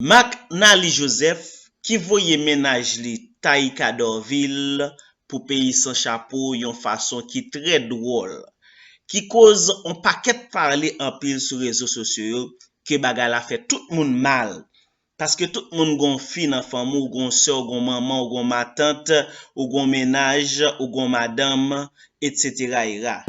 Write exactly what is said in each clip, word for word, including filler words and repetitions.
Marc Naly Joseph ki voye mennaj li Taïka Dorvil pou peyi san chapo yon fason ki trè dwòl, ki koz on pakèt pale anpil sou rezo sosyo yo, ke bagay la fè tout moun mal. Paske tout moun gon fi nan fanmi w, gon sè w, gon manman w, gon matant, ou gon mennaj, ou gon madanm, et cetera era.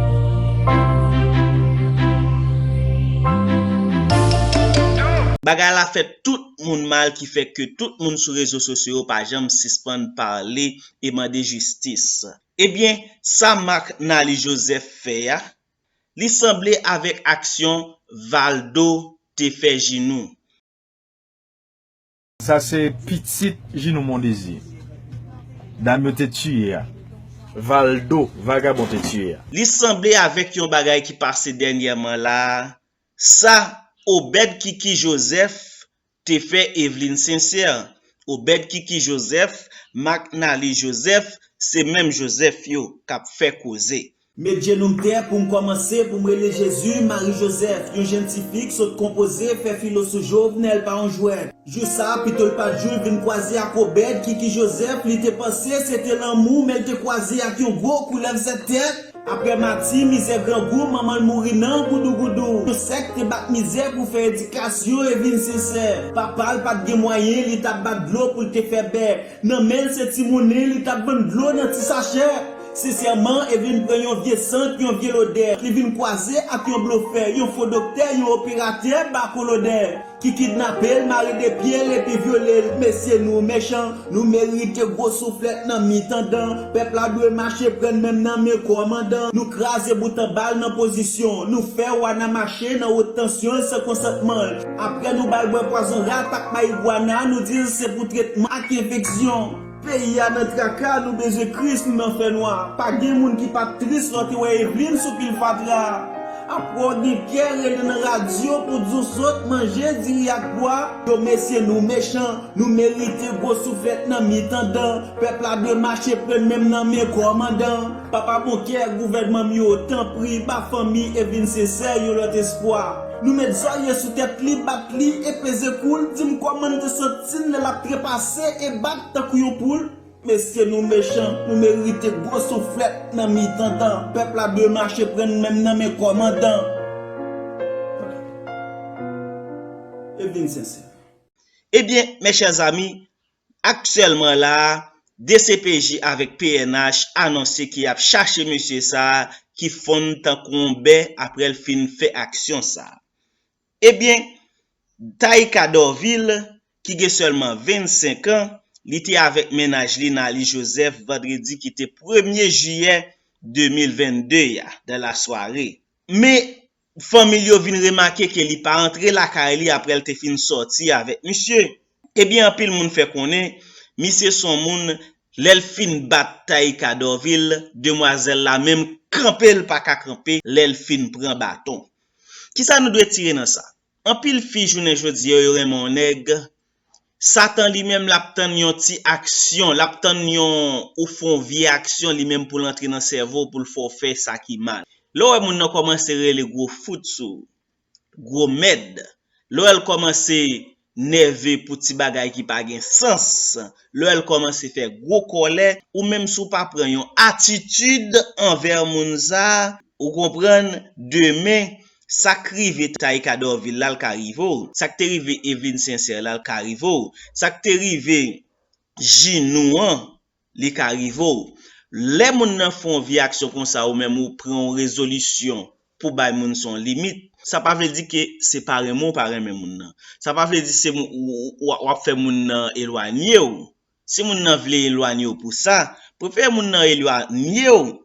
Bagay la fè tout moun mal ki fè ke tout moun sou rezo sosyo yo pa janm sispann pale e mande jistis. Ebyen, sa Marc Naly Joseph fè a, li sanble avèk aksyon Valdo te fè Jinou. Sa se pitit Jinou Mondésir. Dam yo te tiye a. Valdo, vagabon te tiye a. Li sanble avèk yon bagay ki pase dènyèman la a. Sa Obed Kiki Joseph te fè Eveline Sincère. Obed Kiki Joseph, Marc Naly Joseph, se menm Joseph yo k ap fè koze. Met jenou m tè pou m kòmanse, pou m rele Jezi, Mari Jozèf, yon jenn ti fi k sot konpoze, fè filo sou Jovenel pa yon jwèt. Jou sa a, pito l pa t jou l vin kwaze ak Obed Kiki Jozèf, li te panse se te lanmou, men l te kwaze ak yon gwo koulèv sèt tèt. Apre mati, mizè grangou, manman l mouri nan goudougoudou. Yon sèk te bat mizè pou fè edikasyon Eveline Sincère. Papa l pa t gen mwayen, li t ap bat dlo pou l te fè bè. Nan men l se ti mounen, li t ap vann dlo nan ti sachè. Sensèman, Eveline pran yon vye sant, yon vye lodè. Li vin kwaze ak yon blofè, yon fo doktè, yon operatè, bako lodè. Ki kidnape l, mare de pye l epi vyole l. Mesye nou mechan, nou merite gwo souflèt nan mitan dan. Pèp la dwe mache pran n menm nan men kòmandan. Nou kraze bout an ba l nan pozisyon. Nou fè Wana mache nan wot tansyon l san konsantman l. Apre nou ba l bwè pwazon rat ak mayigwana, nou di l se pou tretman ak enfeksyon. Peyi a nan traka, nou bezwen Kris, nou nan fènwa. Pa gen moun ki pa t tris lè w te wè Eveline sou pil fatra. Apre w gen kè rele nan radyo pou di w sot manje diri ak bwa. Yo mesye nou mechan, nou merite gwo souflèt nan mitan dan. Pèp la dwe mache pran n menm nan men kòmandan. Papa bon kè gouvènman m yo, tanpri ba fanmi Eveline Sincère yon lòt espwa. Nou met zòrye sou tèt li, bat li e peze kou l, di m kòman n te santi n lè l ap trepase e bat tankou yon poul. Mesye nou mechan, nou merite gwo souflèt nan mitan dan. Pèp la dwe mache pran n menm nan men kòmandan. Eveline Sincère. Ebyen, mes chers amis, aktyèlman la a, D C P J avèk P N H anonse ke y ap chache mesye sa a ki fonn tankou yon bè apre l fin fè aksyon sa a. Ebyen, Taïka Dorvil, ki gen sèlman vennsenk an, li te avèk mennaj li Naly Joseph vandredi ki te premye jiyè de mil vennde a, dans la soirée. Men, fanmi l yo vin remake ke li pa antre lakay li apre l te fin sòti avèk misye. Ebyen, anpil moun fè konnen, misye se yon moun, lè l fin bat Taïka Dorvil, demwazèl la menm kanpe l pa ka kanpe lè l fin pran baton. Kisa nou dwe tire nan sa? Anpil fi jounen jodi a yo renmen yon nèg, Satan li menm l ap tann yon ti aksyon, l ap tann yon ou fè yon vye aksyon li menm pou l antre nan sèvo w pou l fè w fè sa ki mal. Lè w wè moun nan kòmanse rele gwo fout sou w, gwo mèd, lè w wè l kòmanse nève pou ti bagay ki pa gen sans, lè w wè l kòmanse fè gwo kòlè, ou menm si w pa pran yon atitid anvè moun sa a, ou konprann, demen, sa k rive Taïka Dorvil la, l ka rive w. Sa k te rive Eveline Sincère la, l ka rive w. Sa k te rive Jinou an, li ka rive w. Lè moun nan fè yon vye aksyon konsa, ou menm ou pran yon rezolisyon pou bay moun sa yon limit, sa pa vle di ke se pa renmen w pa renmen moun nan. Sa pa vle di se moun, w, w, w ap fè moun nan elwanye w. Si moun nan vle elwanye w pou sa, prefere moun nan elwanye w,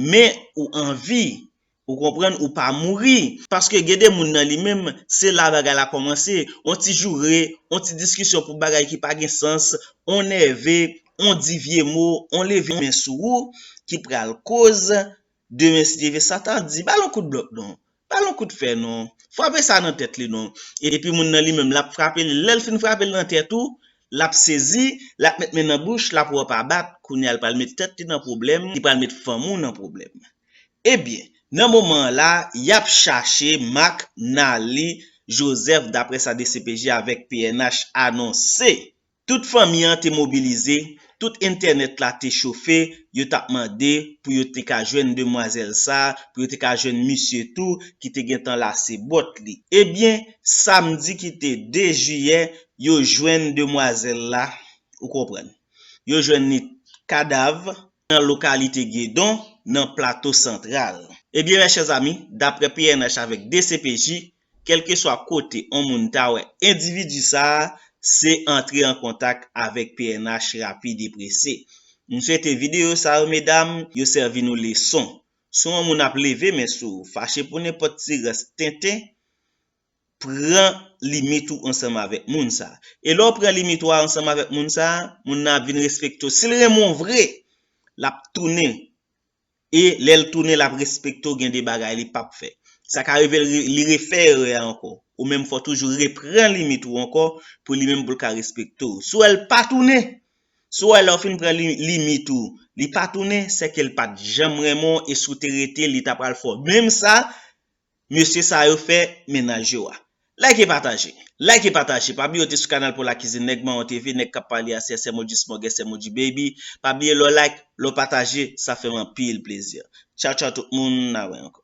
men ou anvi, ou konprann, ou pa mouri. Paske gen de moun nan li menm, se la bagay la kòmanse. On ti joure, on ti diskisyon pou bagay ki pa gen sans, on nève, on di vye mo, on leve men sou ou, ki pral koz, demen si Dye vle, Satan ap di, ba l on kout blòk non. Ba l on kout fè non. Frape sa nan tèt li non. Epi moun nan li menm, l ap frape li. Lè l fin frape l nan tèt ou, l ap sezi, l ap met men nan bouch, l ap wè w pa bat, kounye a l pral met tèt li nan pwoblèm, li pral met fanmi w nan pwoblèm. Ebyen, nan moman an la, y ap chache Marc Naly Joseph, daprè sa D C P J avèk P N H anonse. Tout fanmi an te mobilize, tout entènèt la te chofe, yo t ap mande pou yo te ka jwenn demwazèl sa, pou yo te ka jwenn misye tou ki te gentan lase bòt li. Ebyen, samdi ki te de jiyè, yo jwenn demwazèl la, ou konprann. Yo jwenn li kadav nan lokalite Gedon, nan Plato Santral. Ebyen, mes chers amis, daprè P N H avèk D C P J, kèlkeswa kote on moun ta wè endividi sa a, se antre an kontak avèk P N H rapid e prese. M swete videyo sa yo, medam, yo sèvi nou leson. Si on moun ap leve men sou ou, fache pou nenpòt ti rès tenten, pran limit ou ansanm avèk moun sa a. E lè w pran limit ou a ansanm avèk moun sa a, moun nan ap vin respekte w. Si l renmen w vre, l ap tounen. E lè l tounen, l ap respekte w, gen de bagay li p ap fè. Sa ka rive li refè erè a ankò. Ou menm fò w toujou repran limit ou ankò pou li menm pou l ka respekte w. Si w wè l pa tounen, si w wè lè w fin pran limit ou, li pa tounen, sèke l pa t janm renmen w e si w te rete, li ta pral fè w menm sa mesye sa yo fè mennaj yo a. Like e pataje. Like e pataje. Pa bliye w te sou kanal Pou Lakizin Nèg Mawon T V, nèg k ap pale a se S M O G Smogè, S M O G Baby. Pa bliye lè w like, lè w pataje, sa fè m anpil plezi. Tchaw, tchaw tout moun, n a wè ankò.